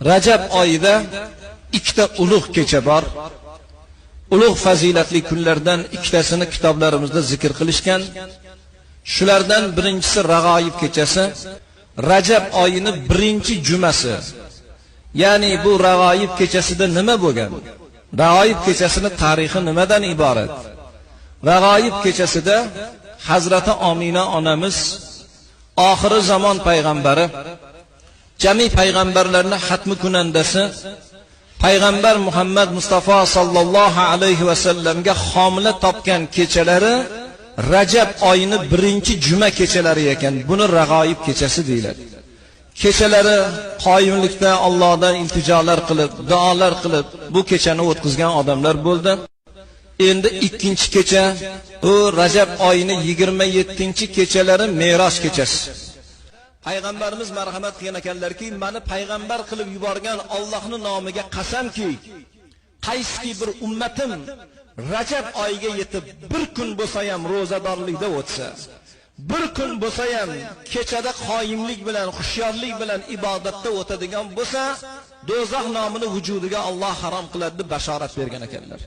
Rajab oyida ikkita ulug' kecha bor. Ulug' fazilatli kunlardan ikkitasini kitoblarimizda zikr qilishgan. Shulardan birinchisi Rag'oyib kechasi, Rajab oyini birinchi jumasi. Ya'ni bu Rag'oyib kechasida nima bo'lgan? Rag'oyib kechasini tarixi nimadan iborat? Rag'oyib kechasida Hazrati Omina onamiz oxiri zamon payg'ambari, jami payg'ambarlarning xatmi kunandasi payg'ambar Muhammad Mustafa sallallohu alayhi va sallamga homila topgan kechalari Rajab oyini birinchi juma kechalari ekan. Buni Rag'oyib kechasi deyiladi. Kechalari qoyimlikda Allohdan iltijolar qilib, duolar qilib bu kechani o'tkazgan odamlar bo'ldi. Endi ikkinchi kecha u Rajab oyini 27-kechalari Me'roj kechasi. Payg'ambarimiz marhamat qilgan ekanlarki, meni payg'ambar qilib yuborgan Allohning nomiga qasamki, qaysiki bir ummatim Rajab oyiga yetib bir kun bo'lsa ham ro'zadorlikda o'tsa, bir kun bo'lsa ham kechada qoyimlik bilan, hushyorlik bilan ibodatda o'tadigan bo'lsa, do'zax nomini vujudiga Alloh harom qiladi deb bashorat bergan ekanlar.